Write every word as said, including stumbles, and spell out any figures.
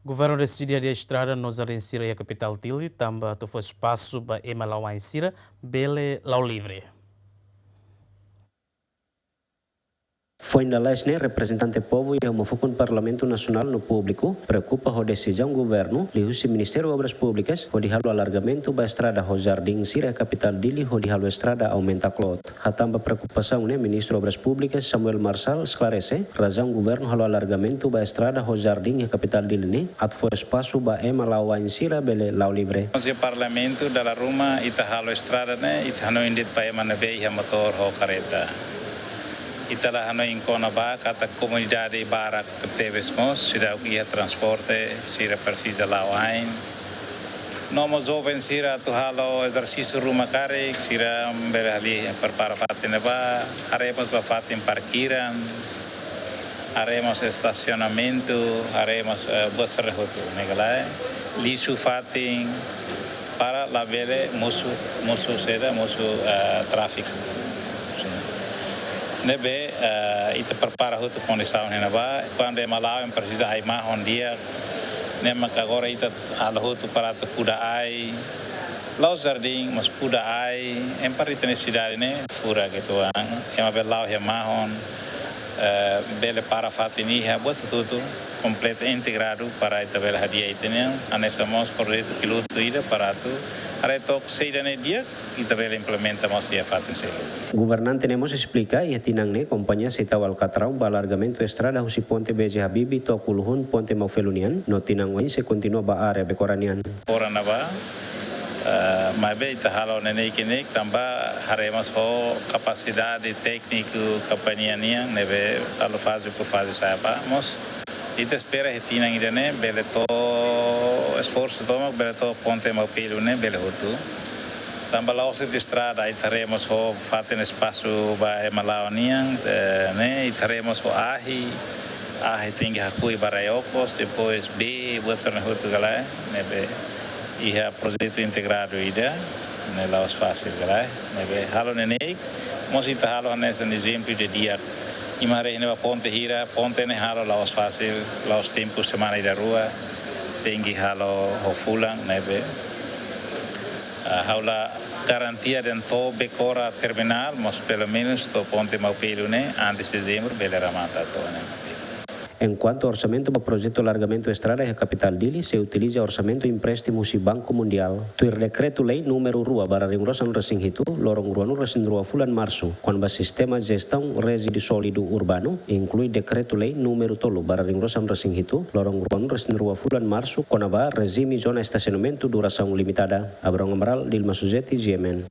Governu deside hadi'a estrada no jardín sira iha kapitál Dili, tanba atu fó espasu ba ema la'o ain sira bele la'o livre. Foin lalais ne'e, reprezentante povu iha uma fukun Parlamentu Nasionál no públiku preokupa ho desizaun governu liuhusi Ministériu Obras Públikas hodi halo alargamentu ba estrada ho jardín sira iha kapitál Dili hodi halo estrada aumenta klot. Hatán ba preokupasaun ne'e, Ministru Obras Públikas Samuel Marçal esklarese, razaun governu halo alargamentu ba estrada ho jardín iha kapitál Dili ne'e atu fó espasu ba ema la'o ain sira bele la'o livre. Mós iha Parlamentu dala ruma ita halo estrada ne'e, ita hanoin de'it ba ema ne'ebé iha motór ho kareta. Ita la hanoin kona-ba katak komunidade barak tebes mós seidauk iha transporte, sira presiza la'o ain. No mós joven sira atu halo ezersísiu ruma karik, sira bele halia prepara fatin ne'ebá, haree mós ba fatin parkiran, haree mós estasionamentu, haree mós, eh, bus sira hotu, ne'e ka lae, lixu fatin, para labele mosu, mosu saida, mosu, eh, tráfiku. Ne'ebé, eh, ita prepara hotu kondisaun iha ne'ebá, kuandu ema la'o ema presiza ai-mahon di'ak, ne'e maka agora ita halo hotu para atu kuda ai, la'ós jardín, mas kuda ai, ema para ita-nia sidade ne'e furak uitoan, ema bele la'o iha mahon, eh, bele para fatin iha, buat hotu-hotu kompletu integradu para ita bele hadi'a ita-nian, hanesan mós projetu pilotu ida para atu haree took saida ne'e di'ak, ita bele implementa mós iha fatin seluk. Governante ne'e mós esplika, iha tinan ne'e kompañia sei tau alkatraun ba alargamentu estrada husi ponte B J Habibie to'o Kuluhun ponte Maufelu nian, no tinan oin sei kontinua ba área Becora nian. Ora ne'ebá, eh, maibé ita halo ne'e neikinik tanba haree mós ho kapasidade tékniku kompañia nian, ne'ebé halo faze por faze sa'e ba, mós ita espera iha tinan ida-ne'e bele to'o esforsu tomak, bele to'o ponte Maufelu ne'e bele hotu. Tanba la'ós de'it estrada, ita haree mós ho fatin espasu ba ema la'o nian, eh, ne'e, ita haree mós ho ahi, ahi tenke hakoi ba rai okos, depois bee, buat sira-ne'e hotu ka lae, ne'ebé iha projetu integradu ida, ne'e la'ós fasil ka lae, ne'ebé halo ne'e neikinik, mós ita halo hanesan ezemplu ida di'ak. Imi haree iha ne'ebá ponte hira, ponte ne'e halo la'ós fasil, la'ós tempu semana ida rua, tenke halo ho fulan, ne'ebé, ah, ha'u la garantia dehan to'o Becora terminál, mas pelumenus to'o ponte Maufelu ne'e, antes Dezembru, bele remata to'o ne'e. Enkuantu orsamentu ba projetu alargamentu estrada iha kapitál Dili sei utiliza orsamentu empréstimu husi Banku Mundiál, tuir Dekretu-Lei númeru rua barra rihun ruasaan resin hitu, loron ruanulu resin rua fulan Marsu, kona-ba sistema jestaun rezíduu sólidu urbanu, inklui Dekretu-Lei númeru tolu barra rihun ruasaan resin hitu, loron ruanulu resin rua fulan Marsu, kona-ba rejime zona estasionamentu durasaun limitada. Abrão Amaral, Dilma Suzeti, G M N.